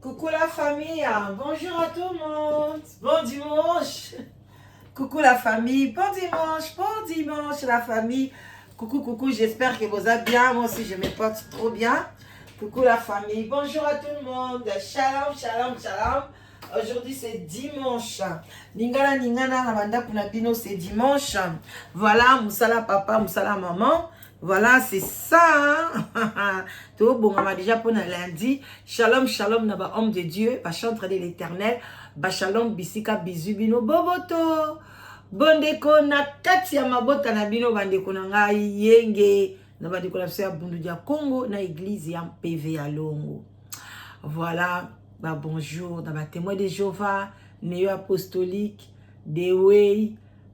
Coucou la famille, bonjour à tout le monde, bon dimanche. Coucou la famille, bon dimanche la famille. Coucou, coucou, j'espère que vous allez bien. Moi aussi, je me porte trop bien. Coucou la famille, bonjour à tout le monde. Shalom, shalom, shalom. Aujourd'hui, c'est dimanche. Ningana, ningana, na bandako na bino, c'est dimanche. Voilà, mosala papa, mosala maman. Voilà, c'est ça. Tobongama déjà pour lundi. Shalom, shalom, na ba homme de Dieu, ba chantre de l'Éternel, ba shalom bisika bizu bino boboto. Bondeko na kati ya mabota na bino bandeko na ngai yenge na bandeko na biso ya Bundu ya Congo na église ya PV ya Longo. Voilà, ba bonjour na ba témoin de Jéhovah, néo apostolique, Dewey,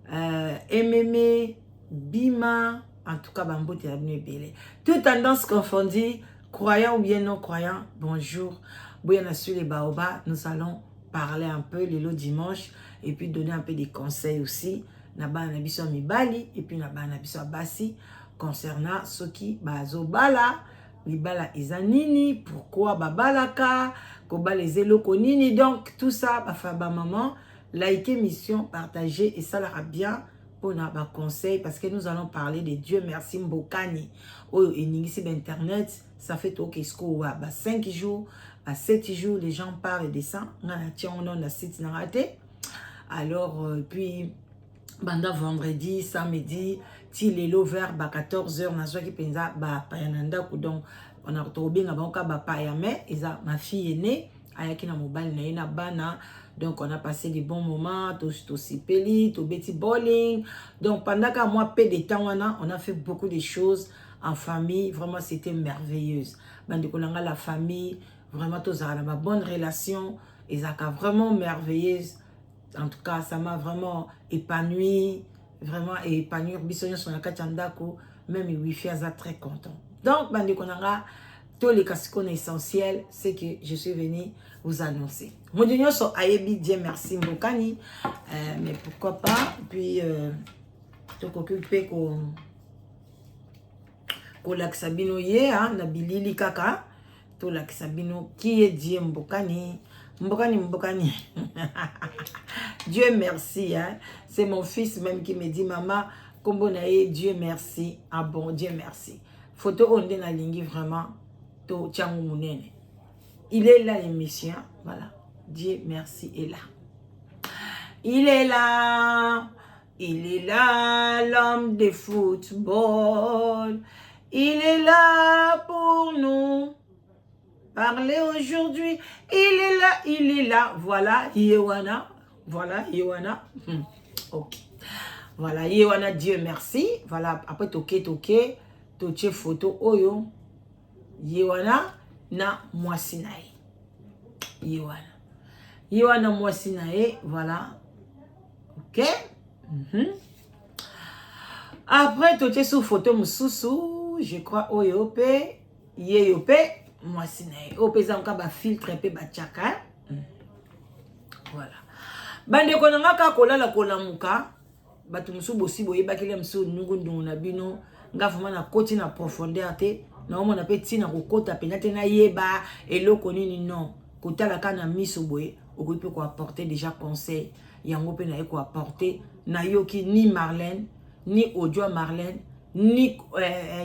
MMA, Bima, en tout cas bambote ya bino ebele. Toute tendance confondue, croyant ou bien non croyant, bonjour. Boyana sur les baobabs, nous allons parler un peu le dimanche et puis donner un peu des conseils aussi na bana na biso ya mibali et puis na bana na biso ya basi concernant soki bazobala, libala eza nini, pourquoi babalaka, kobala eza eloko nini. Donc tout ça, bafa bamaman, like mission, partager et ça bien mpona baconseil, parce que nous allons parler de Dieu Merci Mbokani oyo eningisi bainternet. Ça fait toke sikoyo ba 5 jours, ba 7 jours, les gens parlent de ça. Nga na tia ngo na site na nga te. Alors puis banda vendredi, samedi ti lelo vers ba 14 heures, nazwaki mpenza bapaya na ndako. Donc tokobenga bango kaka bapaya, mais eza ma fille aînée, ayaki na mobali na ye na bana. Donc on a passé des bons moments, tosipeli, tobeti bowling. Donc pendant ka mwa peu de temps wana, on a fait beaucoup de choses en famille. Vraiment, c'était merveilleuse. Bandeko na nga, la famille, vraiment tozala na babonne relation, ezalaka vraiment merveilleuse. En tout cas, ça m'a vraiment épanoui, vraiment épanouir biso nyonso na kati ya ndako. Même wifi aza très content. Donc bandeko na nga, toleka sikoyo na essentiel, c'est que je suis venu vous annoncer. Moto nyonso ayebi Dieu Merci Mbokani, mais pourquoi pas? Puis tokoki mpe kolakisa bino ye na bilili kaka, tolakisa bino qui est Dieu Mbokani. Mbokani, Mbokani, Dieu merci, hein? C'est mon fils même qui me dit: "Maman, kombo na ye Dieu merci." Ah bon, Dieu merci, photo oyo nde nalingi vraiment totiango monene. Il est là, l'émission. Voilà, Dieu Merci est là, il est là, il est là, l'homme de football. Il est là pour nous parler aujourd'hui. Il est là, il est là. Voilà, ye wana. Voilà, ye wana. Ok. Voilà, ye wana, Dieu merci. Voilà, après toke toke, totie photo oyo. Ye wana na mwasi na ye. Ye wana. Ye wana mwasi na ye, voilà. Ok. Après totie sur photo mosusu, je crois oyo pe ye yo pe mwasi na ye. Oyo mpe eza nka bafiltre mpe batiaka. Voilà, bandeko na nga, kaka kolala kolamuka, bato mosusu bosi boyebaki le mosusu ndungundungu na bino. Nga vraiment nakoti na profondeur te, naomona mpe ntina kokota mpenza te, nayeba eloko nini. Non, kotala kaka na miso boye, okoki mpe koapporter déjà conseil yango mpe naye koapporter. Nayoki ni Marlène, ni audio Marlène, ni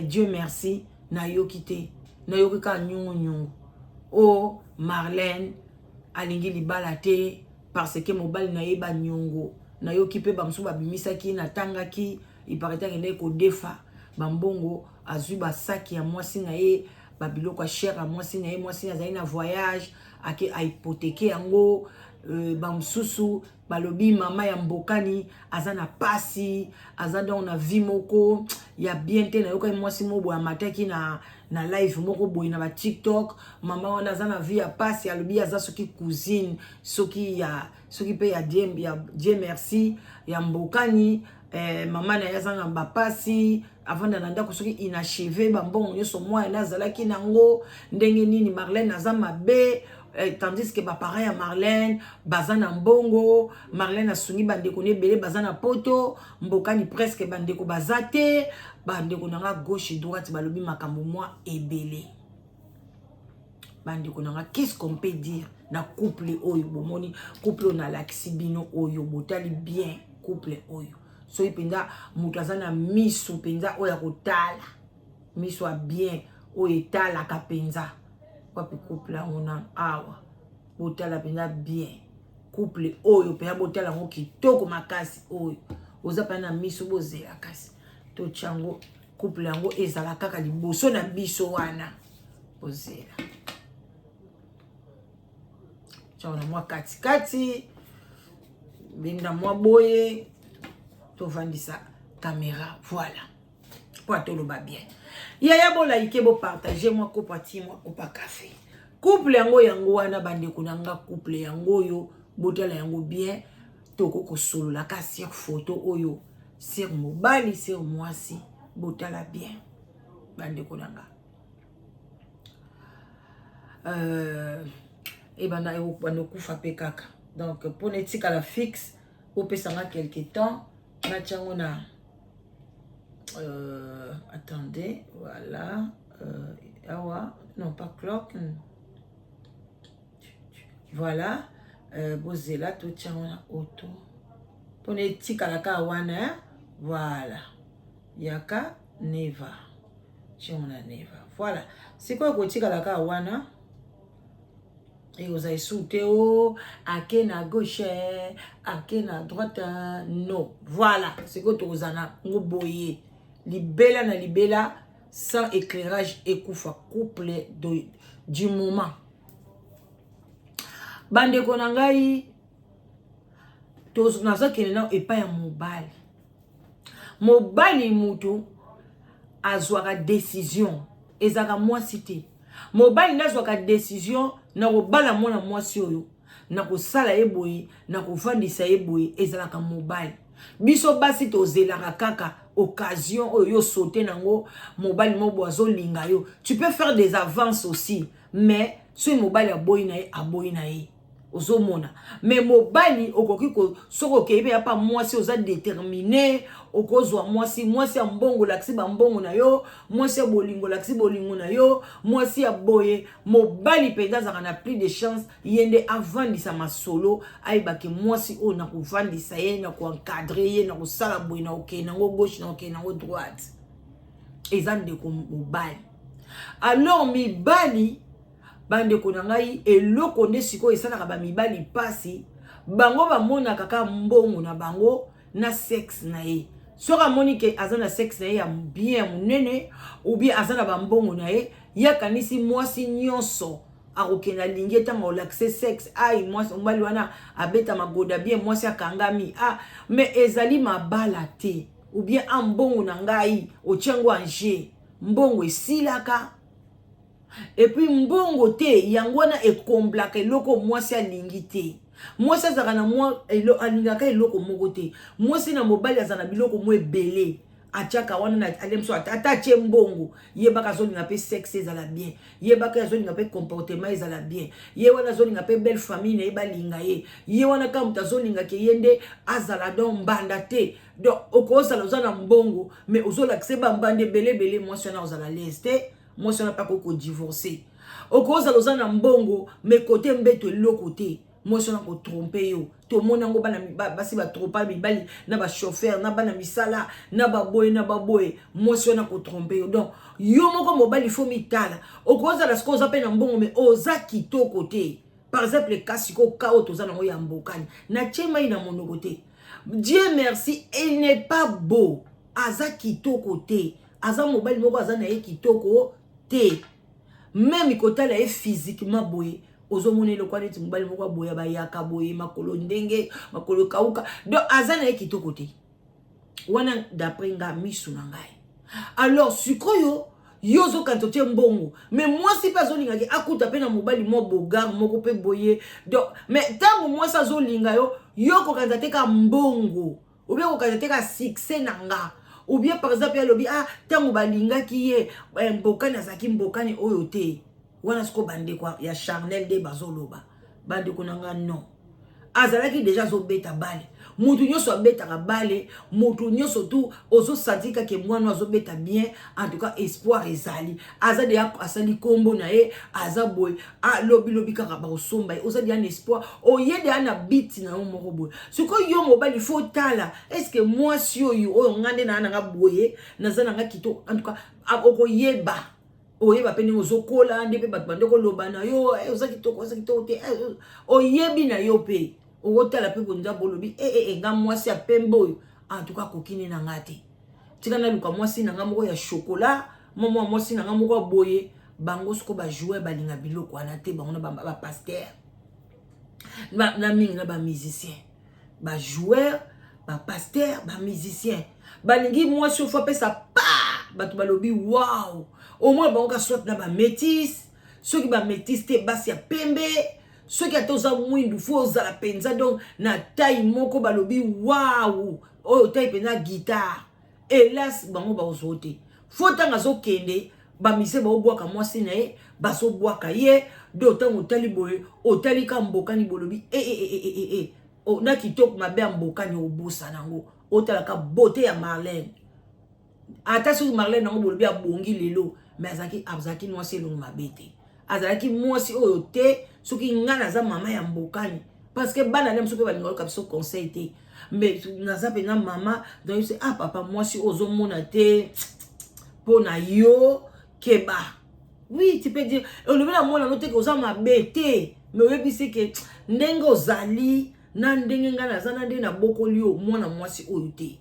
Dieu Merci, nayoki te. Nayoki kaka nyungunyungu o Marlène alingi libala te parce que mobali na ye banyongo. Nayoki mpe bamosusu babimisaki, natangaki, iparete akendaki kodefa bambongo, azwi basaki ya mwasi na ye, babiloko ya cher ya mwasi na ye. Mwasi azali na voyage, ake ahypothéquer yango. Bamosusu balobi mama ya Mbokani aza na pasi, aza donc na vie moko ya bien te. Nayokaki mwasi moko boye amataki na live moko boye na baTikTok. Mama wana aza na vie ya pasi, alobi aza soki cousine, soki ya soki mpe ya Dieu Merci ya Mbokani. Mama na ye aza na bapasi, avanda na ndako soki inachevé, bambongo nyonso mwana azalaki nango ndenge nini. Marlène aza mabe, tandis que baparent ya Marlène baza na mbongo. Marlène asungi bandeko na ebele baza na poto, Mbokani presque bandeko baza te. Bandeko na nga, gauche, droite, balobi makambo mwa ebele. Bandeko na nga, qu'est-ce qu'on peut dire na couple oyo? Bomoni couple oyo nalakisi bino oyo, botali bien couple oyo. Soki mpenza moto aza na miso mpenza oyo ya kotala, miso ya bien oyo etalaka mpenza, wapi couple yango na awa? Botala mpenza bien couple oyo mpenza, botala yango kitoko makasi. Oyo oza mpenza na miso, bozela kasi totya yango, couple yango ezala kaka liboso na biso wana. Bozela, tyango na mwa katikati, benda mwa boye, tovandisa caméra, voilà, mpo atoloba bien. Yaya, bolike, bopartage mwa kopo ati, mwa kopo ya café. Couple yango, yango wana, bandeko na nga, couple yango oyo, botala yango bien. Toko kosolola ka sur photo oyo, sur mobali, sur mwasi. Botala bien, bandeko na nga. Ebanda ebanda okufa mpe kaka. Donc mpona etikala fixe, opesanga quelque temps, natiango na attendez, voilà, awa, non, pas clock, voilà. Bozela, totiango na auto mpona etikala kaka wana. Voilà, yaka neva, tiango na neva. Voilà, sikoyo kotikala kaka wana, ekozala esu te o ake na gauche, ake na droite, non. Voilà, sikoyo tokozala na ngo boye libela na libela, sans éclairage ekufa. Couple du moment, bandeko na ngai, nazokende nao epai ya mobali. Mobali mutu azwaka décision, ezalaka mwasi te. Mobali nde azwaka décision na kobala mwana mwasi oyo, na kosala ye boye, na kovandisa ye boye, ezalaka mobali. Biso basi tozelaka kaka occasion oyo yo saute nango, mobali moko boye azolinga yo. Tu peux faire des avances aussi, mais soki mobali aboyi na ye, aboyi na ye, ozomona. Mais mobali okoki, soki okei mpe yapa mwasi, oza déterminé, okozwa mwasi, mwasi ya mbongo, olakisi bambongo na yo, mwasi ya bolingo, olakisi bolingo na yo, mwasi ya boye. Mobali mpenza azalaka na plus de chance, ye nde avandisa masolo, ayebake mwasi oyo na kovandisa ye, na koencadre ye, na kosala boye, na kokende nango gauche, na kokende nango droite, eza ndeko mobali. Alors mibali, bandeko na ngai, eloko nde sikoyo esalaka bamibali mpasi, bango bamonaka kaka mbongo na bango na sexe na ye. Soki amoni ke aza na sexe na ye ya bien, ya monene, ou bien aza na bambongo na ye, ye akanisi mwasi nyonso akokende alingi ye. Ntango olakise sexe, ai, mwasi, mobali wana abeta magoda bien, mwasi akangami. Ah, mais ezali mabala te. Ou bien a mbongo na ngai, otiango ange, mbongo esilaka. Et puis mbongo te yango wana ekomblaka eloko mwasi alingi te. Mwasi azalaka na mwa alingaka eloko moko te. Mwasi na mobali aza na biloko mo ebele atiaka wana, ale mosu ata atie mbongo, yebaka azolinga mpe sexe ezala bien, yebaka azolinga mpe comportement ezala bien, ye wana azolinga mpe belle famille na ye balinga ye, ye wana kaka moto azolingaka ye nde azala. Donc mbanda te. Donc okozala oza na mbongo, mais ozolakisa bambanda ebele ebele, mwasi wana ozala lese te, mwasi wana mpe akoki kodivorce. Okozala oza na mbongo, mais kote mbeto eloko te, mwasi wana kotrompe yo. Tomoni yango, bana basi batrompa mibali na bachauffeur, na bana misala, na baboye na baboye, mwasi wana kotrompe yo. Donc yo moko mobali, faut mitala. Okozala sikoyo oza mpe na mbongo, mais oza kitoko te. Par exemple, ka sikoyo ka oyo toza nango ya mbokani, natie mai na monoko te. Dieu merci, il n'est pas beau, aza kitoko te, aza mobali moko aza na ye kitoko te. Même kotala ye physiquement boye, ozomona eloko wana neti mobali moko aboya bayaka boye, makolo ndenge makolo ekauka. Donc aza na ye kitoko te wana, d'après nga, misu na ngai. Alors sikoyo yo ozokanisa otie mbongo, mais mwasi mpe azolingaki akuta mpe na mobali mwa beau gars moko mpe boye. Donc, mais ntango mwasi azolinga yo, yo kokanisa te ka mbongo, ou bien kokanisa te ka succès na nga, ou bien par exemple alobi: "Ah, ntango balingaki ye, mbokani azalaki mbokani oyo te." Wana sikoyo bandeko ya charnel nde bazoloba. Bandeko na nga, non, azalaki déjà azobeta bale. Moto nyonso abetaka bale, moto nyonso tu ozosanti kaka mwana azobeta bien. En tout cas, espoir ezali, aza deya, asali nkombo na ye, aza boye, alobilobi kaka bakosomba ye. Oza deya na espoir, oye deya na biti na yo moko boye. Sikoyo yo mobali, faut otala: est-ce mwasi oyo, oyo nga nde naa nanga boye, naza nanga kitoko? En tout cas, okoyeba, oyeba mpe ndenge ozokola, nde mpe bato bande koloba na yo: eh, oza kitoko, oza kitoko te. Eh, oyebi na yo mpe okotala mpe bonza bolobi: e e, nga mwasi ya pembe oyo, en tout cas, akokini na nga te. Tika naluka mwasi na nga moko ya chocolat, mwa mwasi na nga moko ya boye. Bango soko bajoueur balinga biloko wana te. Bango na bapasteur na mingi na bamusicien, bajoueur, bapasteur, bamusicien balingi mwasi oyo faut apesa pa bato balobi: "Wow!" Omona bango ka soit na bamétis, soki bamétis te, basi ya pembe, soki ata oza mwindu, faut ozala mpenza donc na taille moko balobi: "Wow, oyo taille mpenza guitare." Hélas, bango bazwa te. Faut ntango azokende, bamise baobwaka mwasi na ye, bazobwaka ye. Do ntango otali boye, otali ka mbokani, bolobi: e, e, e, e, e, e. Na kitoko mabe ya mbokani, obosana yango, otalaka beauté ya Marlène. Ata soki Marlène yango bolobi abongi lelo, mais azalaki mwasi elongi mabe te, azalaki mwasi oyo te. Soki ngai naza mama ya mbokani, parce que bana nde mosusu mpe balinga yoka biso conseil te, mais naza mpenza mama, donc ah, papa, mwasi oyo ozomona te mpo na yo, keba. Oui, tu peux dire, olobi na mwana no teke oza mabe te, mais oyebisi ke ndenge ozali na ndenge ngai naza na ndenge nabokoli yo, mwana mwasi oyo te.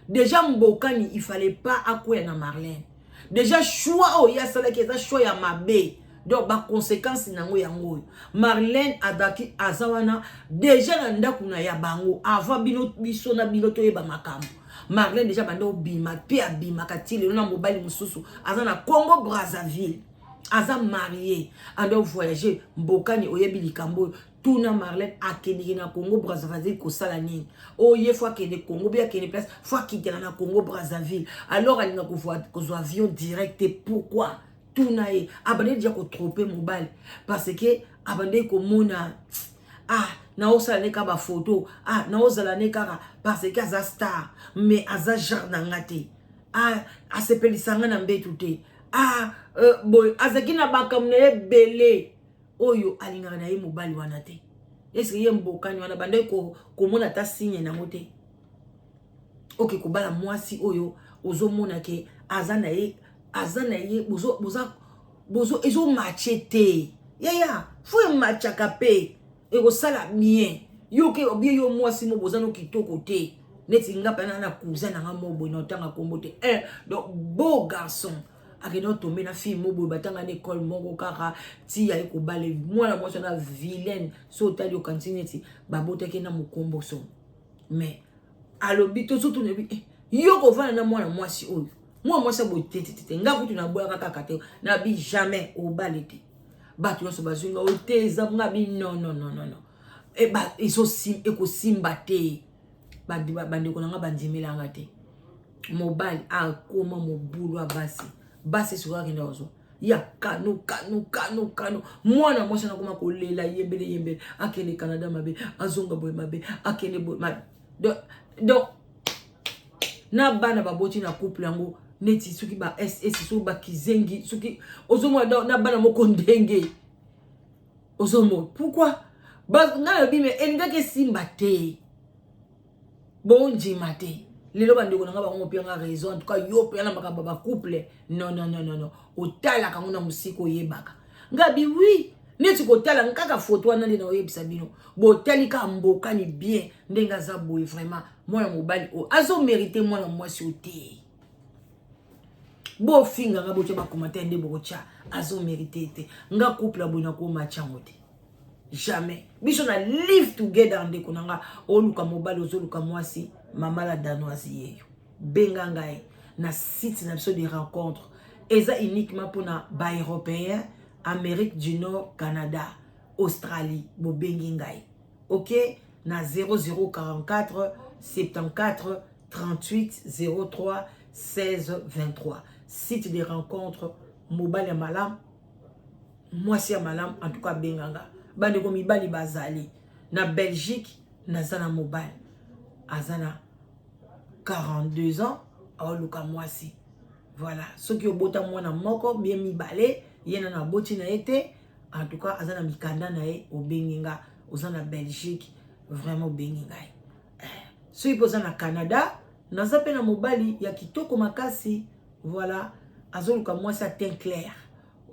Déjà mbokani, il fallait pas akwea na Marlène. Déjà choix oyo ye asalaki eza choix ya mabe. Donc baconséquence nango yango oyo. Marlène adaki, aza wana déjà na ndako na ya bango avant bino, biso na bino toyeba makambo. Marlène déjà banda obima mpe abimaka ti lelo na mobali mosusu, aza na Congo Brazzaville, aza marié, anda voyage. Mbokani, oyebi likambo oyo, tuna Marlène: akendeki na Congo Brazzaville kosala nini? Oyo ye faut akende Congo, mpe akende place, faut akitela na Congo Brazzaville. Alors alinga kozwa avion direct te, pourquoi? Tuna ye. Abandeki déjà kotromper mobali parce que abandeki komona: ah, naosala ne kaka bafoto, ah, naozala ne kaka parce que aza star, mais aza genre na nga te, ah, asepelisa nga na mbetu te. Ah, boye azalaki na makambo na ye ebele oyo alingaka na ye mobali wana te. Eske ye mbokani wana bandaki komona ata signe nango te? Oke kobala mwasi oyo ozomona ke aza na ye, aza na ye, bozo ezomatcher te. Yaya, faut ematchaka mpe ekosala bien. Yo ke obie yo mwasi mo boza no kitoko te, neti nga mpena na cousin na nga mo boye, na otanga kombo te, eh, donc beau garçon akende otombe na fille mo boye, batanga na ekole moko kaka ti aye kobala mwana mwasi wana vilaine. So otali, okanisi neti babotaki na mokombo so. Mais alobi, tozotuna ebi: eh, yo kovanda na mwana mwasi oyo, mwana mwasi aboye te, te, te. Nga kutu naboyaka kaka te, nabi jamais obale te. Bato nyonso bazwi nga oyo te, eza nga bi non, non, non, non, non, ekosimba te. Bandeko na nga bandimelanga te. Mobali akoma mobulu ya basi, basi sikoyo akenda kozwa ya kano kano kano kano. Mwana mwasi nakoma kolela yembele yembele, akende Canada mabe, azonga boye mabe, akende boye mabe. Donc na bana baboti na couple yango, neti soki ba ss, soki bakizengi, soki ozomona na bana moko ndenge ozomona pourquoi ngai nalobi, me elingaki esimba te, bondima te. Lelo bandeko na nga bango mpianga raison. En tout cas, yo mpe na makambo ya bacouple, non, non, non, non, non, otalaka yango na mosika, oyebaka. Ngabi oui, neti kotala kaka foto wana nde na oyebisa bino, botali kaka mbokani bien ndenge aza boye. Vraiment, mwana mobali oyo azomériter mwana mwasi oyo te. Bofinganga, botya bacommentaire nde bokotya, azomériter te. Nga couple ya boye nakomatya yango te, jamais. Biso na live together. Ndeko na nga oluka mobali, ozoluka mwasi, mama la Danoise yeyo, benga ngai na site na biso de rencontre. Eza uniquement mpona baeuropéen, Amérique du Nord, Canada, Australie. Bobengi ngai, ok, na 0044 74 38 03 16 23. Site de rencontre, mobali ya malamu, mwasi ya malamu, en tout cas benganga. Bandeko mibali bazali na Belgique, naza na mobali. Aza na 42 ans, aoluka mwasi. Voilà, soki obota mwana moko bien mibale, ye nano aboti na ye te. En tout cas aza na mikanda na ye. Obengi nga, oza na Belgique, vraiment obengi ngai. Soki mpe oza na Canada, naza mpe na mobali ya kitoko makasi. Voilà, azoluka mwasi ya teint clair.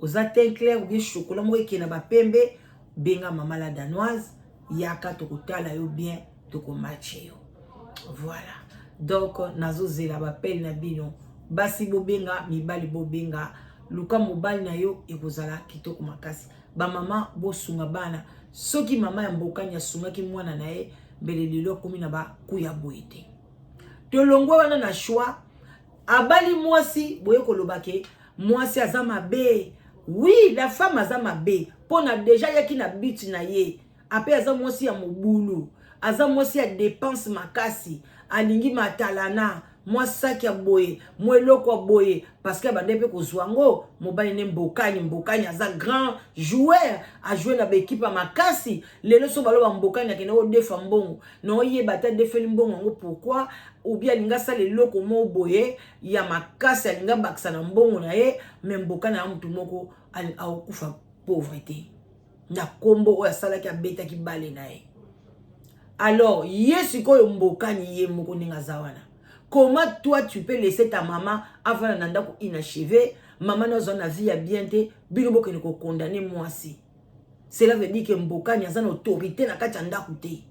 Oza teint clair ou bien chocolat moko ekende na bapembe, benga Mama la Danoise, yaka tokotala yo bien, tokomatcher yo. Voilà, donc nazozela bapele na bino. Basi bobenga, mibali bobenga. Luka mobali na yo, ekozala kitoko makasi. Bamama bosunga bana. Soki mama ya mbokani asungaki mwana na ye, mbele lelo akomi na bakuya boye te. Tolongwe wana na choix. Abali mwasi boye, koloba ke mwasi aza mabe. Oui, la femme aza mabe mpo na déjà ayaki na but na ye. Ape aza mwasi ya mobulu, aza mwasi ya dépense makasi, alingi matalana, mwa saki ya boye, mwa eloko ya boye, parce que abande mpe kozwa yango. Mobali nde Mbokani. Mbokani aza grand joueur, ajoue na baéquipe ya makasi. Lelo so baloba Mbokani akende kodefa mbongo na oyeba ata adefeli mbongo yango pourquoi, ou bien alingi asala eloko moko boye ya makasi, alingi abakisa na mbongo na ye. Mais Mbokani ya motu moko akokufa pauvre te na nkombo oyo asalaki, abetaki bale na ye. Alors ye sikoyo Mbokani ye moko ndenge aza wana, comment toi tu peux laisser ta maman avanda na ndako inachevé, mama na azwa na vie ya bien te, bino bokende kocondamner mwasi? Cela veut dire que Mbokani aza na autorité na kati ya ndako te.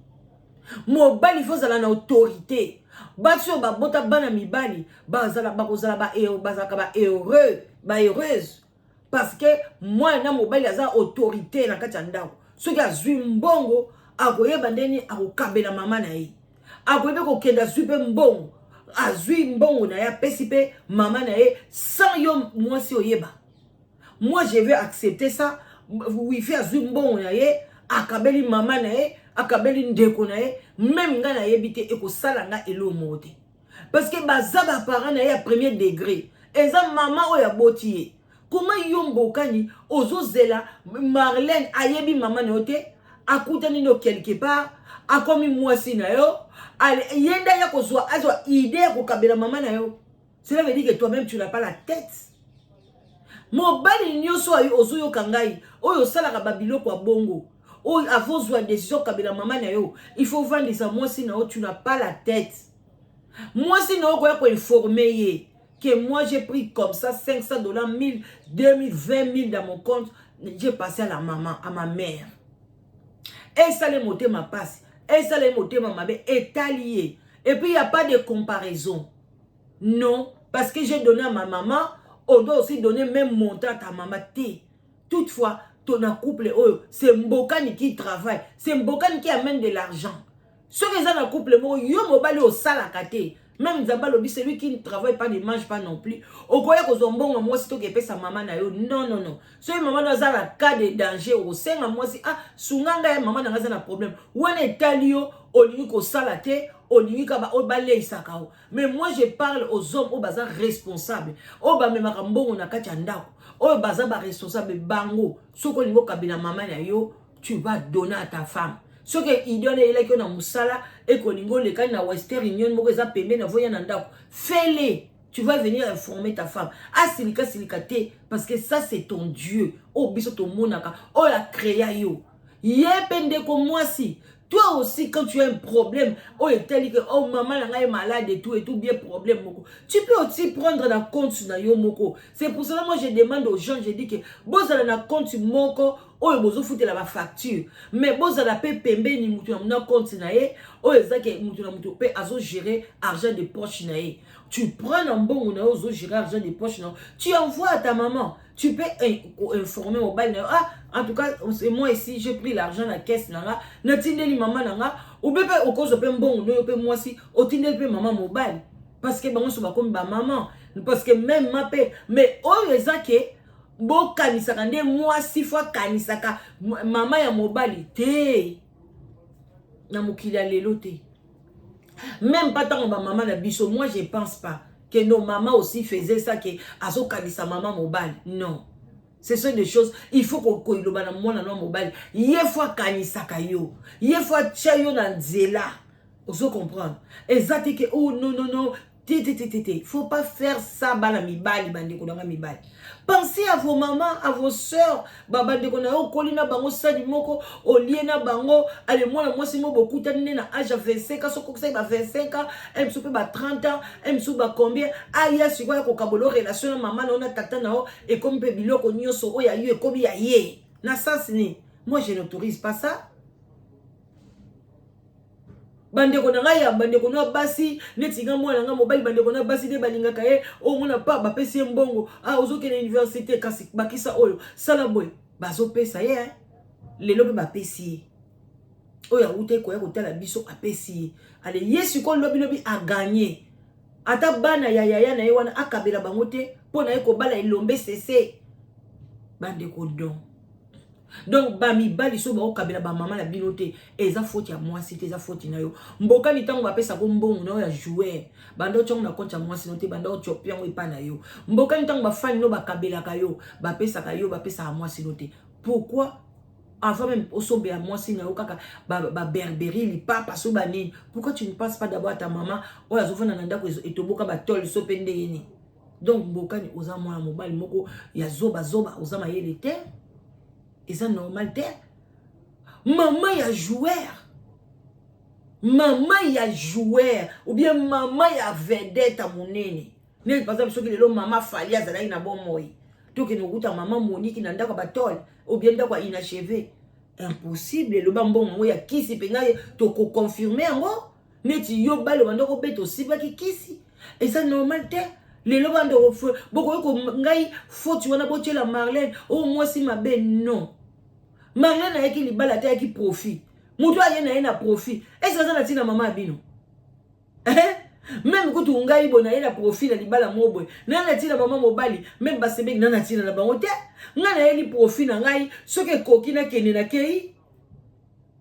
Mobali faut ozala na autorité. Basi oyo babota bana mibali bakozala, bazalaka baheureux, baheureuse, parce que mwana mobali aza autorité na kati ya ndako. Soki azwi mbongo, akoyeba ndeni akokabela mama na ye. Akoyebi kokende, azwi mpe mbongo, azwi mbongo na ye, apesi mpe mama na ye sans yo mwasi oyeba. Moi, je vais accepter ça. Wifi azwi mbongo na ye, akabeli mama na ye, akabeli ndeko na ye, même ngai nayebi te, ekosala nga eloko moko te, parce que baza baparent na ye ya premier degré, eza mama oyo aboti ye. Koma yo Mbokani ozozela Marlène, ayebi mama na yo te, akutani no quelque part, akomi mwasi na yo, ye nde aya kozwa, azwa idée ya kokabela mama na yo. Cela veut dire que toi-même, tu n'as pas la tête. Mobali nyonso oyo ozoyoka ngai, oyo osalaka babiloko ya bongo, oyo avozwa décision kokabela mama na yo, il faut vandisa mwasi na yo. Tu n'as pas la tête. Mwasi na yo koya koinformer ye que moi, j'ai pris comme ça 500 $, 1000, 2000, 20 000 dans mon compte, j'ai passé à la maman, à ma mère. Esala motema pasi, esala motema mabe, etali ye. Et puis il y a pas de comparaison. Non, parce que j'ai donné à ma maman, on doit aussi donner même montant à ta maman te. Toutefois ton couple oyo, c'est Mbokani qui travaille, c'est Mbokani qui amène de l'argent. Soki eza na couple moko, yo mobali osalaka te, même Nzambe alobi: "Celui qui ne travaille pas ne mange pas non plus." Okoya kozwa mbongo mwasi toki epesa mama na yo? Non, non, non. Soki mama na aza na cas de danger, okosenga mwasi: "Ah, sunga ngai, mama na ngai aza na problème." Wana etali yo. Olingi kosala te, olingi kaka oyo baleisaka yo. Mais moi, je parle aux hommes oyo baza responsable, oyo bamemaka mbongo na kati ya ndako, oyo baza baresponsable. Bango, soki olingi okabela mama na yo, tu vas donner à ta femme. Soki idée wana eyelaki yo na mosala, ekolingi olekani na Western Union moko eza pembeni, avoya na ndako, fais-le. Tu vas venir informer ta femme. Asilika, silika te, parce que ça, c'est ton Dieu oyo biso tomonaka, oyo acréa yo. Ye mpe ndeko mwasi, toi aussi, quand tu as un problème oyo etali ke oh, mama na ngai malade et tout et tout, bien problème moko, tu peux aussi prendre na compte na yo moko. C'est pour cela, moi, je demande aux gens, je dis que bozala na compte moko oyo bozofutela bafacture, mais bozala mpe pembeni, mutu na compte na ye, oyo eza ke mutu na mutu mpe azogérer argent de poche na ye. Tu prends na mbongo na yo, ozogérer argent de poche na yo, tu envoies à ta maman. Tu peux informer mobali na yo: "Ah, en tout cas, c'est moi ici, j'ai pris l'argent na caisse na nga, natindeli mama na nga." Obe mpe okozwa mpe mbongo na yo mpe mwasi, otindeli mpe mama mobali, parce que bango nyonso bakomi bamama, parce que même ma mpe. Mais oyo eza ke bokanisaka nde mwasi faut akanisaka mama ya mobali te na mokili ya lelo te. Même pas ntango bamama na biso. Moi, je pense pas que nos mamans aussi faisaient ça, ke azokanisa mama mobali. Non, ce sont des choses il faut koloba na mwana na mobali. Ye faut akanisaka yo, ye faut atia yo na nzela. Ozo comprendre? Eza te ke oh non non non te te te te te. Faut pas faire ça bana mibali, bandeko na nga mibali. Pensez à vos mamans, à vos sœurs, ba bandeko na yo okoli na bango sani moko, olie na bango, ale mwana mwasi mo bokutani ne na âge ya 25 ans, soki okokisaki ba 25 ans, un mosusu mpe ba 30 ans, un mosusu ba combien, aya sikoyo ya kokabola relation na mama na yo na tata na yo, ekomi mpe biloko nyonso oyo ya yo ekomi ya ye. Na sens nini? Moi je n'autorise pas ça. Bandeko na ngai ya bandeko na basi, neti nga mwana nga mobali, bandeko na basi nde balingaka ye, omona pa bapesi ye mbongo, ah ozokende université, kasi bakisa oyo sala boye, bazopesa ye lelo mpe bapesi ye oyo awuta ekoya kotala biso, apesi ye ale ye sikoyo lobilobi aganye ata bana ya yaya na ye wana akabela bango te mpo na ye kobala elombe sese. Bandeko, donc bamibali so baokabela bamama na bino te, eza faute ya mwasi te, eza faute na yo. Mbokani, ntango bapesako mbongo na yo ya joueur, banda otyango na compte ya mwasi no te, banda otiopi yango epa na yo. Mbokani, ntango bafani no bakabelaka yo, bapesaka yo, bapesaka mwasi no te. Pourquoi? Avant même osombela mwasi na yo kaka baberberi, lipapa so banini, pourquoi tu ne penses pas d'abord à ta maman oyo azofanda na ndako etoboka batole so mpe ndenge nini? Donc Mbokani, oza mwana mobali moko ya zobazoba, oza mayele te, eza normal te. Mama ya joueur, mama ya joueur ou bien mama ya vedette ya monene, neti par exemple soki lelo mama Fally azalaki na bomoi, tokende kokuta mama Moniki na ndako ya batole ou bien ndako ya inachevé, impossible. Eloba mbongo yango ya kisi mpenza, tokoconfirme yango neti yo bale banda kobeta osibaki kisi, eza normal te. Lelo banda bokoki ngai faute wana botiela Marlene oyo mwasi mabe. Non, Marlene ayaki libala te, ayaki profit. Moto aye na ye na profit, ese aza na ntina mama ya bino? Même kutu ngai boye naye na profit na libala mo boye, naye na ntina mama mobali, même basebeki na na ntina na bango te. Ngai nayeli profit na ngai, soki ekoki nakende, nakei.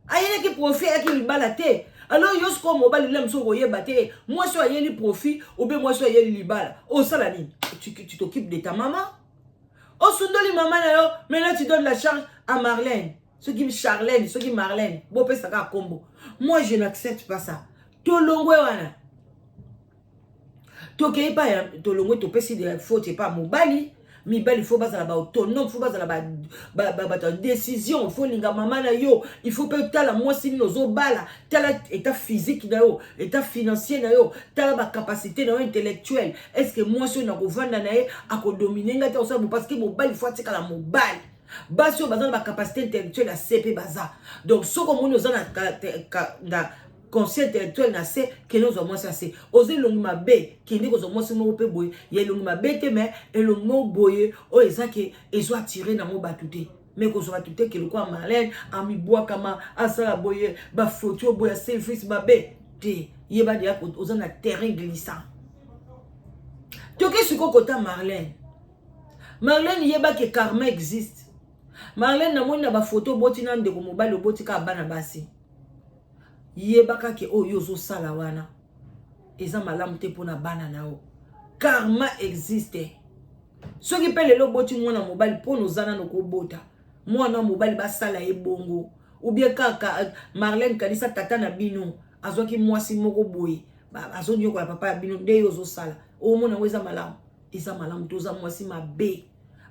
Ayelaki profit, ayaki libala te. Alors yo sikoyo mobali, lela mosusu okoyeba te mwasi oyo ayeli profit obe mwasi oyo ayeli libala, osala nini? Tu t'occupes de ta maman, osundoli mama na yo. Maintenant tu donnes la charge à Marlène, soki Charlène, soki Marlène, bopesaka kombo. Moi je n'accepte pas ça. Tolongwe wana, tokei pa ya tolongwe, topesi de faute epa mobali. Mibali faut bazala baautonome, faut bazala bato ya décision, faut linga mama na yo, il faut mpe tala mwasi nini ozobala, tala état physique na yo, état financier na yo, tala bacapacité na yo intellectuelle. Est ce que mwasi oyo nakovanda na ye akodomine ngai te, akosala? Parce que mobali faut atikala mobali. Basi oyo baza na bacapacité intellectuelle ya se mpe baza. Donc soki omoni oza na conscient intellectuel na se, kende ozwa mwasi ya se. Oza elongi mabe, kende kozwa mwasi moko mpe boye ya elongi mabe te, mais elongi moko boye oyo eza ke ezo attire nango bato te, mais kozwa bato te ke lokola Marlene amibwakama, asala boye bafoto boye ya selfies mabe te. Yeba deya oza na terrain glissant. Toke sikoyo kota Marlene. Marlene, yeba ke karma existe. Marlene, namoni na bafoto oboti na ndeko mobali, oboti kaka bana basi. Yebaka ke oyo ozosala wana eza malamu te mpona bana na yo. Karma existe. Soki mpe lelo oboti mwana mobali, mpona oza nano kobota mwana mobali, basala ye bongo ou bien kaka Marlene, kanisa tata na bino azwaki mwasi moko boye, azonyokola papa ya bino, nde yo ozosala, omona yango eza malamu? Eza malamu te. Oza mwasi mabe,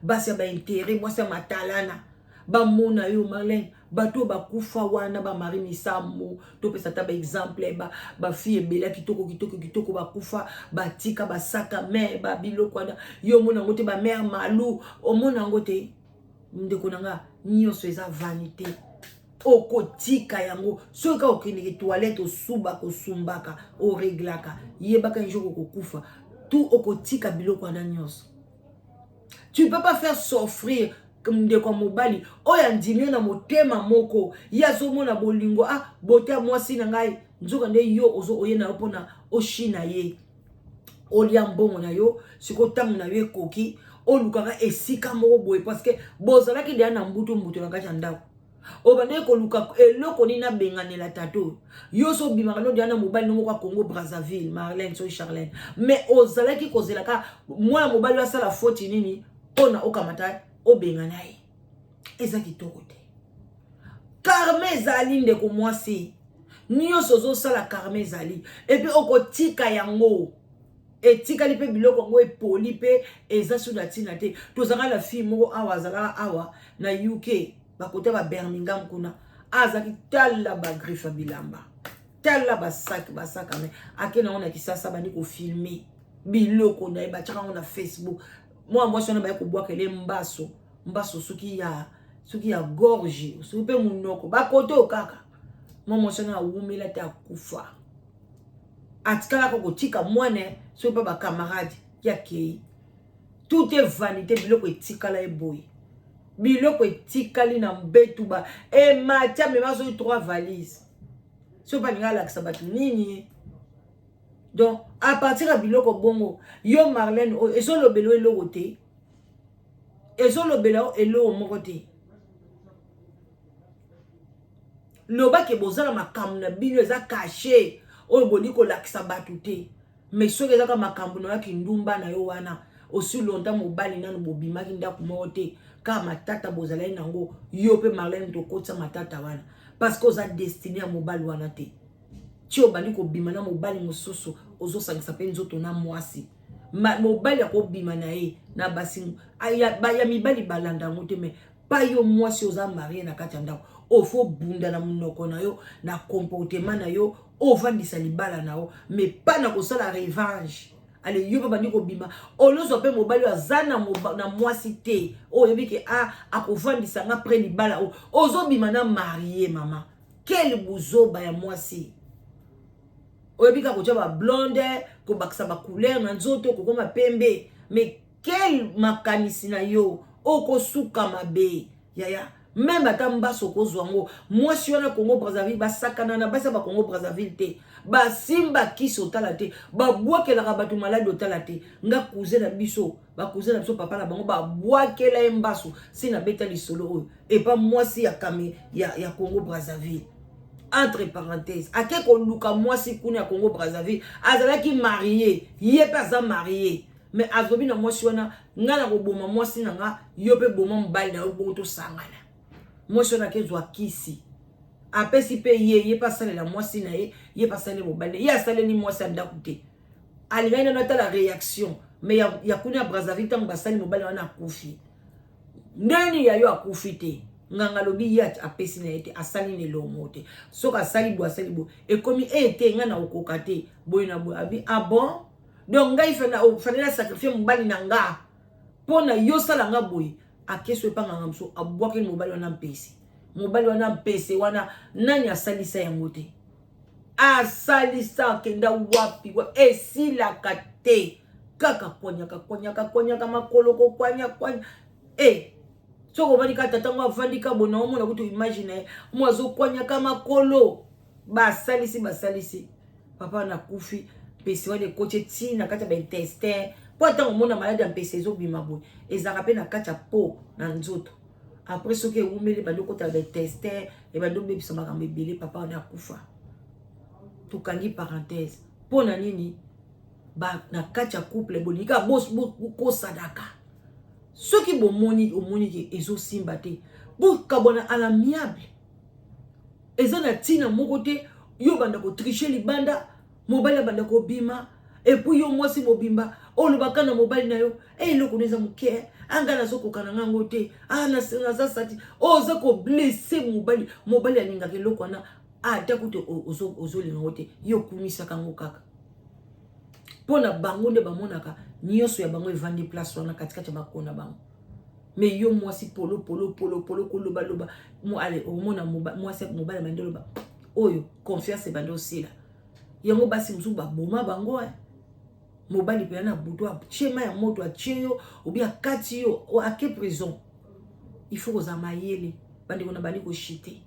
basi ya baintérêt, mwasi ya matalana bamona yo. Marlene, bato oyo bakufa wana, bamari misambo, topesa ata baexemple, bafille ebele ya kitoko kitoko kitoko bakufa, batika basaka me babiloko wana, yo omona yango te. Bamare malu, omona yango te. Ndeko na nga, nyonso eza vanité, okotika yango. Soki kaka okendeke toilette, osubaka, osumbaka, oreglaka, yebaka un jour okokufa tu, okotika biloko wana nyonso. Tu peux pas faire souffrir ndeko ya mobali oyo andimi yo na motema moko. Ye azomona bolingo, ah bote ya mwasi na ngai, nzoka nde yo ozo oye na yo mpona oshina ye, olia mbongo na yo. Sikoyo ntango na yo ekoki, olukaka esika moko boye, parce que bozalaki deya na mbutu mbutu na kati ya ndako. Obandaki koluka eloko nini abenganela tata oyo. Yo so obimaka no deya na mobali no moko ya Congo Brazzaville, Marlène so Charlène, mais ozalaki kozelaka mwana mobali oyo asala foti nini mpona okamata obengana ye. Eza kitoko te. Karma ezali, ndeko mwasi. Nyonso ozosala, karma ezali. Et puis okotika yango etikali mpe biloko yango epoli mpe eza so na ntina te. Tozalaka na fille moko awa, azalaka awa na UK, bakota ba Birmingham kuna. Azalaki, tala bagriffe ya bilamba, tala basac, basac ame ake nango na Kisasa, bandi kofilmer biloko na ye, batiaka yango na Facebook. Mwana mwasi wana baye kobwakele mbaso, mbaso soki ya gorge, soki mpe monoko, bakote oyo kaka. Mwa mwasi wana awumela te, akufa. Atikalaka kotika mwana soki mpe bacamarade ya kei. Tout est vanité. Biloko etikala ye boye, biloko etikali na mbetu, ba emati, amema soki trois valise, soki mpe alingi alakisa bato nini. Donc à partir ya biloko bongo, yo Marlene oyo ezolobela eloko te, ezolobela eloko moko te. Lobaki bozala makambo na bino eza caché, oyo bolingi kolakisa bato te. Mais soki ezaka makambo na yo kindumba na yo wana, aussi longtemps mobali nano bobimaki ndako moko te, kaka matata bozalaki nango, yo mpe Marlene, tokotisa matata wana parce que oza destiné ya mobali wana te. Ti obandi kobima na mobali mosusu, ozosangisa mpe nzoto na mwasi. Mobali akobima na ye na basi ya mibali, balanda yango te. Mais pa yo mwasi oza mariée na kati ya ndako, ofo bunda na monoko na yo, na comportement na yo, ovandisa libala na yo, mais pa na kosala revanche. Ale, yo mpe bandi kobima, olozwa mpe mobali oyo aza na mwasi te, oyo oyebi ke a akovandisa nga après libala oyo, ozobima na mariée. Mama, quel buzoba ya mwasi! Oyebi kaka kotya bablonde, kobakisa bacouleur na nzoto, kokoma pembe, mais quel makanisi na yo? Okosuka mabe, yaya. Même ata mbaso okozwa yango, mwasi wana Congo Brazzaville, basakana na basi ya bacongo Brazzaville te, basimba kisi otala te, babwakelaka bato maladi otala te. Nga cousin na biso, bacousin na biso, papa na bango babwakela ye mbaso. Si nabeta lisolo oyo epa mwasi ya kame ya Congo Brazzaville, entre parenthèse, ake koluka mwasi kuna ya Congo Brazzaville, azalaki marié, ye mpe aza marié, mais azobi na mwasi wana: "Ngai na koboma mwasi na nga, yo mpe boma mobali na yo, bongo tosangana." Mwasi wana akezwa kisi, apesi mpe ye, ye mpe asalela mwasi na ye, ye mpe asaleli mobali na ye. Asaleli mwasi ya ndako te, alingaki nano atala réaction. Mais ya kuna ya Brazzaville, ntango basali, mobali wana akufi. Ndeni ya yo akufi te? Nganga alobi ye apesi na ye te, asali na elongo te. Soki asali boye, asali boye, ekomi e te, ngai na kokoka te, boye na boye. Abi: "Ah bon, donc ngai fallait na sacrifier mobali na nga mpo na yo osala nga boye." Akeso epa nganga mosusu, abwakeli mobali wana mpese. Mobali wana, mpese wana, nani asalisa yango te? Asalisa, akenda wapi? Esilaka te, kaka kwanyaka, kwanyaka, kwanyaka makolo, kokwanya kwanya. E soki ovandi kaka, tata ngo avandi ka boye, naomona kutu image na ye mo azokwanyaka makolo. Basalisi, basalisi, papa nakufi. Mpesi wana ekoti eti na kati ya baintestin, mpo ntango omona maladi ya mpesi ezobima boye, ezalaka mpe na kati ya po na nzoto. Après soki ewumeli, ebandi okota na baintestin, ebandi obebisa makambo ebele. Papa wana akufa. Tokangi parenthèse. Mpo na nini na kati ya couple bolingi kaka bokosanaka? Soki bomoni, omoni ke ezosimba te, bokabwana à l'amiable. Eza na ntina moko te yo banda kotricher libanda, mobali abanda kobima, et puis yo mwasi mobimba olobaka na mobali na yo: "E, eloko no eza moke, anga nazokoka na ngango te, naza sati." Oza koblesser mobali. Mobali alingaka eloko wana, ata kutu ozolinga yango te, yo okumisaka yango kaka mpo na bango nde bamonaka nyonso ya bango evandi place wana katikati ya makolo na bango. Mais yo mwasi, polo polo polo polo, kolobaloba, omona mwasi, mobali abandi oloba oyo, confiance ebandi osila. Yango basi mosusu baboma bango. Mobali mpena na butu atie mai ya moto, atie yo obi, akati yo, ake prison. Il faut kozala mayele, bandeko na bandi koshite.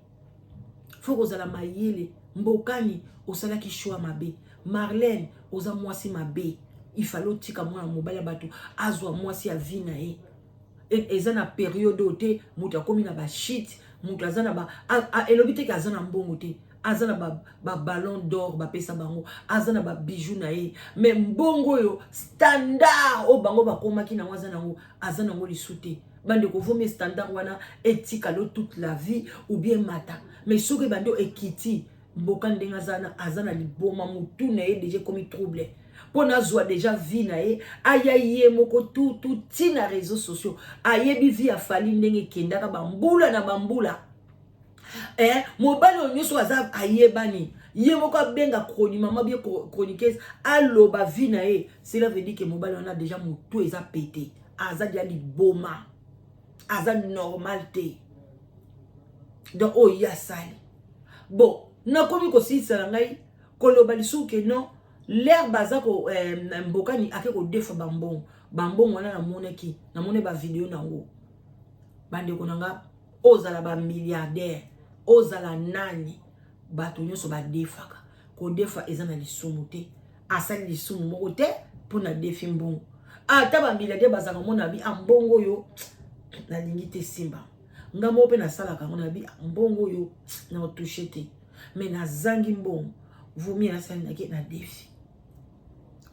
Faut kozala mayele. Mbokani osalaki choix mabe. Marlene, oza mwasi mabe. Ifale otika mwana mobali ya bato azwa mwasi ya vie na ye. Eza na période oyo te moto akomi na bashite, moto aza na ba, elobi teke aza na mbongo te, aza na baballon ba d'or bapesa bango, aza na babijou na ye, mais mbongo oyo standard oyo bango bakomaki nango, aza nango, aza nango lisu te. Bandeko, vomi standard wana etikalo toute la vie ou bien mata. Mais soki ebandi ekiti, Mboka ndenge aza na, aza na liboma, mutu na ye deja ekomi trouble mpo nazwa deja vie na ye, aya ye moko tutu ti na réseaux sociaux, ayebi vie ya Fally ndenge ekendaka bambula na bambula. Mobali oyo nyonso aza ayebani, ye moko abenga chroni mama bie chroniqueuse, aloba vie na ye. Cela veut dire que mobali wana deja motu eza pete, aza dia liboma, aza normal te. Donc oyo ye asali, bon, nakomi kosilisa na ngai koloba lisusu ke non, l'heure baza ko Mbokani ake kodefa bambongo, bambongo wana namonaki, namoni bavideo nango. Bandeko na nga, ozala bamilliardaire, ozala nani, bato nyonso badefaka. Kodefa eza na lisumu te, asali lisumu moko te mpona defi mbongo. Ata bamilliardaire bazalaka mona bi ambongo oyo nalingi te, simba nga moko mpe nasalaka yango na bi mbongo oyo na otouche te, mais nazangi mbongo, vumie nasali nake na defi,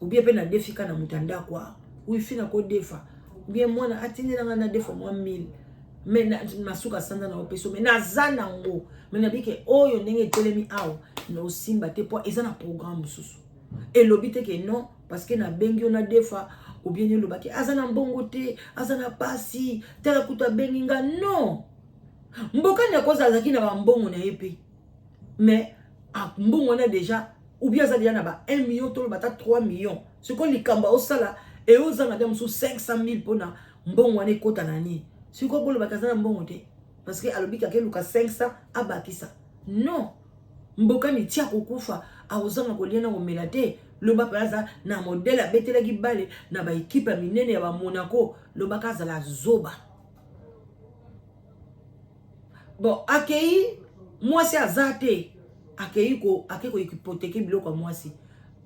ou bien mpe na defi ka na moto ya ndako awa, wifi nakodefa, ou bien mwana atindelanga na defa mwa 1000, mais masuka sanza na opeso, mais naza nango, mais nabike oyo ndenge etelemi awa na osimba te, mpo eza na programme mosusu. Elobi te ke non, parce que nabengi yo na defa, ou bien elobaki aza na mbongo te, aza na pasi, tala kutu abengi nga. Non, Mbokani akoza azalaki na bambongo na ye mpe, mais mbongo wana déjà, ou bien aza déjà na ba 1 million, toloba ata 3 millions. Sikoyo likambo aosala eozanga nde mosusu 500 000 mpona mbongo wana ekota na nini. Sikoyo bolobaki aza na mbongo te parce que alobi kaka eluka 500 abakisa. Non, Mbokani tia kokufa, akozanga kolia na komela te. Loba mpe aza na modèle abetelaki bale na baekipe ya minene ya bamonaco, lobaka azala zoba. Bon, akei, mwasi aza te, akei ko ake kohypothéquer biloko ya mwasi,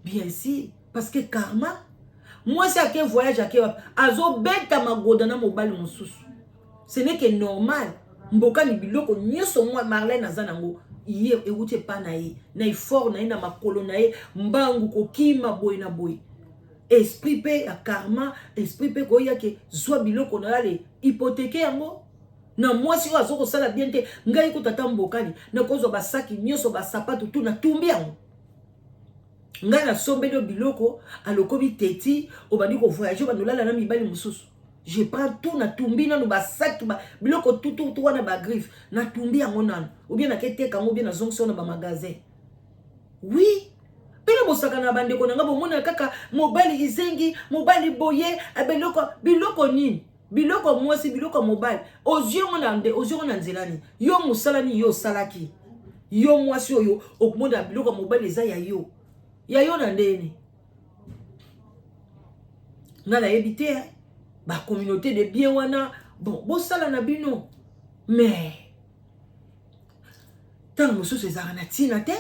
bien sûr, parce que karma. Mwasi ake voyage, ake wapi, azobeta magoda na mobali mosusu, ce n'est que normal. Mbokani biloko nyonso mwa Marlene aza nango, ye ewuti epa na ye, na effort na ye, na makolo na ye, mbangu kokima boye na boye. Esprit mpe ya karma, esprit mpe koya ke zwa biloko na yo, ale hypothéquer yango na mwasi oyo aza kosala bien te. Ngai kuta ata Mbokani, nakozwa basaki nyonso, basapatu tu, natumbi yango. Ngai nasombeli yo biloko, alokomi teti, obandi kovoyage, obandi olala na mibali mosusu. Je prends tout, natumbi nanu basaki ba, biloko tututu wana, bagriffe, natumbi yango nanu, ou bien naketeka yango, ou bien nazongisi na bamagasin. Oui, mpena bosaka na bandeko na ngai, bomona kaka mobali izengi, mobali boye, biloko, biloko nini, biloko mwasi, biloko mobali, ozwi yango na nzela nini? Yo mosala nini yo osalaki? Yo mwasi oyo okomona biloko ya mobali eza ya yo, ya yo na ndeni? Nga nayebi te bacommunauté de bien wana. Bon, bosala na bino, mais ntango mosusu ezalaka na ntina te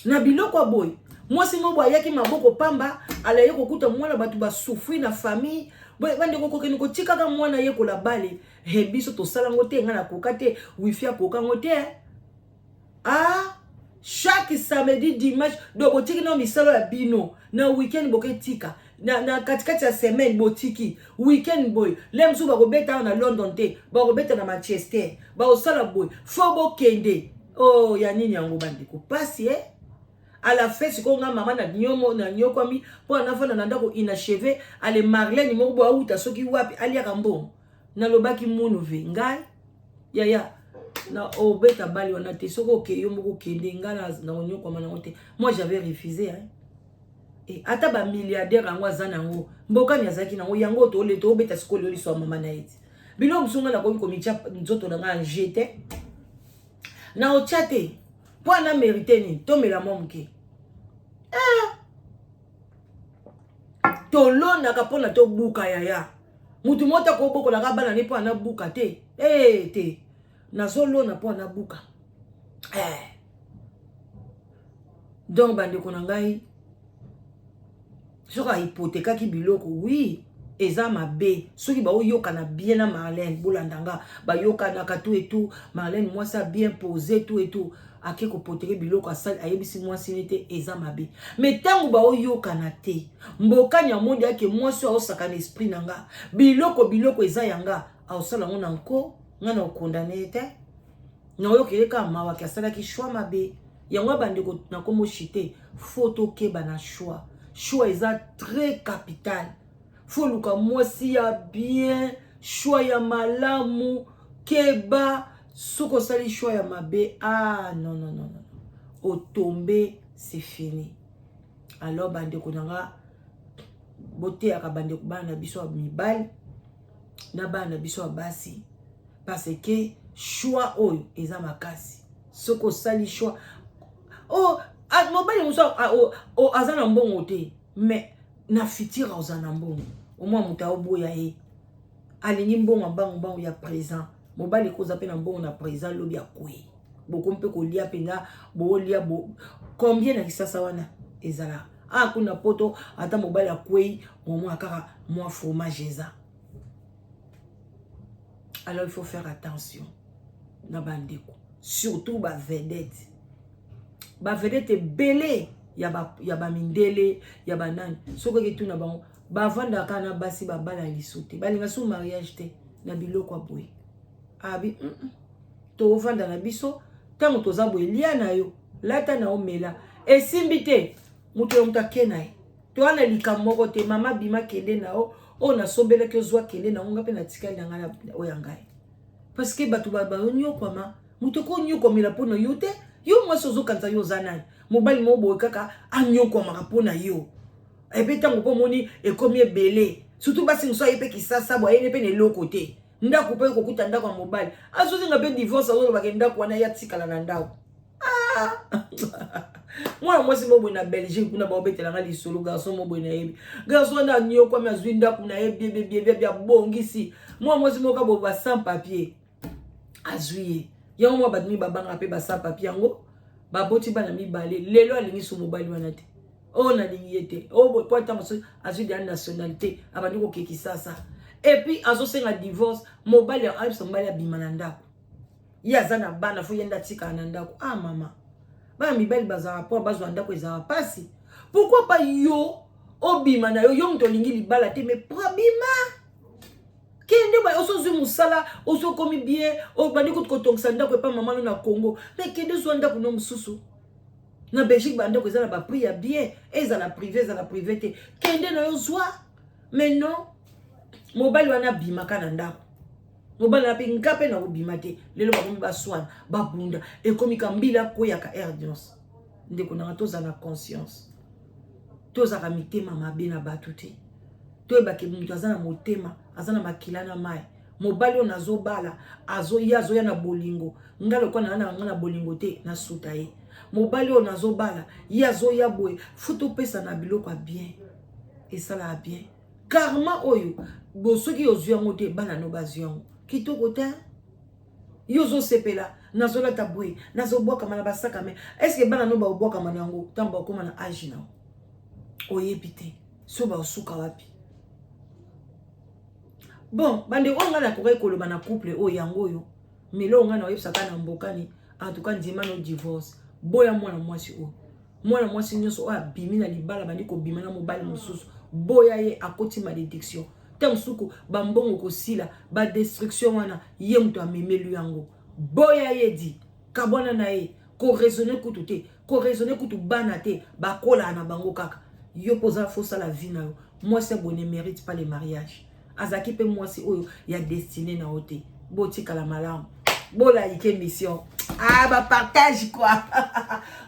na biloko ya boye. Mwasi moko ayaki maboko pamba, alaye kokuta mwana, bato basouffrir na famille. Bandeko, kokende kotikaka mwana yekola bale, he biso tosala yango te. Ngai nakoka te, wifi akoka yango te. Ah, chaque samedi, dimanche, donc botiki na misala ya bino na weekend, boketika na katikati ya semaine, botiki weekend boye. Le mosusu bakobeta awa na London te, bakobeta na Manchester, bakosala boye, fo bokende. Oh, ya nini yango bandeko? Pasi e à la fin. Sikoyo nga mama na nyomo na nyokwami mpo anafanda na ndako inachevé. Ale Marlene moko boye auta soki wapi, aliaka mbongo. Nalobaki munu ve ngai yaya na obeta bali wana te, soki oke yo moko okende, ngai na konyokwama nango te. Moi, j'avais refusé, hein. E, ata bamilliardaire yango aza nango, Mbokani azalaki nango yango, toobeta sikoyo lelo liso ya mama na ye ti biloko mosusu. Ngai nakoki komitya nzoto na ngai anje te, na otya te mpo ana mérite nini. Tomela mwa moke. Tolonaka mpona tobuka. Yaya, mutu moko takobokolaka bana ne mpo anabuka te. Te, nazolona mpo anabuka. Donc bandeko na ngai, soki ahypothéquaki biloko, oui, eza mabe. Soki baoyokana bien na Marlène, bolanda nga, bayokanaka tout et tout, Marlène mwasi a bien posé, tout et tout, ake kohypothéquer biloko, asali, ayebisi mwasi ne te, eza mabe. Mais ntango baoyokana te, Mbokani amoni ake mwasi oyo aosaka na esprit na nga, biloko, biloko eza ya nga, aosala yango na nko, nga na okondane ye te. Naoyokele kaka mawa ke asalaki choix mabe. Yango bandeko nakomo chite, faut tokeba na choix. Choix eza très capital. Faut luka mwasi ya bien, choix ya malamu, keba soki osali choix ya mabe, ah non non non non, otombe, c'est fini. Alors bandeko na nga, boteyaka bandeko, bana na biso ya mibali na bana na biso ya basi, parce que choix oyo eza makasi. Soki osali choix, oh, mobali mosusu aza na mbongo te, mais na futur oza na mbongo. Omwa moto aoboya ye, alingi mbongo ya mbangu mbangu ya présent. Mobali ekoza mpe na mbongo na présent, lobi akwei, bokomi mpe kolia mpenza, bolia bo combien na kisasa wana ezala. Ah, kuna poto ata mobali akwei, omwa kaka mwa fromage eza. Alors il faut faire attention na bandeko, surtout bavedette, bavedette ebele ya bamindele, ya banani. Soki oketuna bango, bavandaka na basi babala liso te, balinga so mariage te na biloko ya boye. Abi tovanda na biso ntango toza boye, lia na yo, lata na yo, mela, esimbi te, moto ya moto ake na ye. Toza na likambo moko te. Mama, bima, kende na yo, oyo nasombelaki ozwa, kende na ngo. Nga mpe natikali na ngai oyo ya ngai, parce que bato bazonyokwama. Moto ekonyokwamela mpo na yo te. Yo mwasi ozokanisa yo oza nani? Mobali moko boye kaka anyokwamaka mpo na yo. Epe ntango mpo omoni ekomi ebele, surtout basi mosusu, aye mpe kisasa bo, ayeni mpe na eloko te. Ndako mpe kokuta ndako ya mobali, azozinga mpe divorce, azolobaka ndako wana ye atikala na ndako. Ah! Mwana mwasi mo boye na Belgique kuna, baobetelanga lisolo, garçon mo boye nayebi, garçon wana anyokwami, azwi ndako na ye biebiebiebi, abongisi. Mwana mwasi moko boye ba sans papier azwi ye. Yango mwa bato mingi babangaka mpe ba sans papier yango. Baboti bana mibale. Lelo alingi so mobali wana te, oyo nalingi ye te, oyo boye, po ntango soki azwi deya nationalité, abandi kokekisasa, et puis azosenga divorce. Mobali ayebisa mobali abima na ndako, ye aza na bana, faut ye nde atikala na ndako. Ah mama, bana mibali bazalaka mpo bazwa ndako ezalaka mpasi. Pourquoi pas yo obima na yo? Yo moto olingi libala te, mais bima, kende. Osozwi mosala, osokomi bien, obandi kutu kotongisa ndako epa mama no na Congo, mais kende ozwa ndako no mosusu na Belgique. Bandako eza na baprix ya bien, ezala privé, ezala privé te, kende na yo, zwa. Mais non, mobali wana abimaka na ndako, mobali wana mpe nga mpe na kobima te. Lelo bakomi baswana, babunda, ekomi ka mbila akweyaka aire nyonso. Ndeko nanga, tozala na conscience, tozalaka mitema mabe na bato te. Toyebake moto aza na motema, aza na makila na mai. Mobali oyo nazobala azoya, azoya na bolingo. Nga lokola na nga na bolingo te, nasuta ye. Mobali oyo nazobala, ye azoya boye, faut topesa na biloko ya bien, esalaka bien. Karma oyo bo, soki ozwi yango te, bana no bazwi yango kitoko te. Yo ozosepela, nazolata boye, nazobwakama na basaka, mais est-ce bana no baobwakama na yango ntango bakóma na age na oyebi te so baosuka wapi? Bon, bandeko, oyo ngai nakokaki koloba na couple oyo, yango oyo. Melo ngai naoyebisaka na mbokani, en tout cas ndima no divorce, boya mwana mwasi oyo. Mwana mwasi nyonso oyo abimi na libala, bandi kobima na mobali mosusu, boya ye, akoti malédiction. Te mosuku bambongo kosila, badestruction wana ye moto amemeli yango. Boya ye, di kabwana na ye, koraisonner kutu te, koraisonner kutu bana te, bakolaka na bango kaka. Yo mpo oza, faut osala vie na yo. Mwasi ya boye ne mérite pas le mariage. Azalaki mpe mwasi oyo ya destinée na yo te. Botikala malamu, bolike émission, ah, bapartage quoi.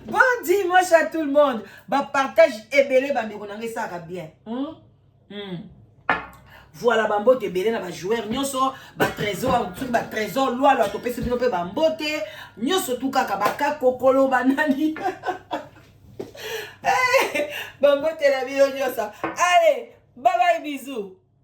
Bon dimanche à tout le monde. Bapartage ebele, bandeko na ngai, esalaka bien, Voilà, bambote ebele na bajoueur nyonso, batrésor, soki batrésor lwalwa, topesi bino mpe bambote nyonso tu, kaka bakakokolo banani, bambote na bino nyonso. Allez, bye bye, bisous.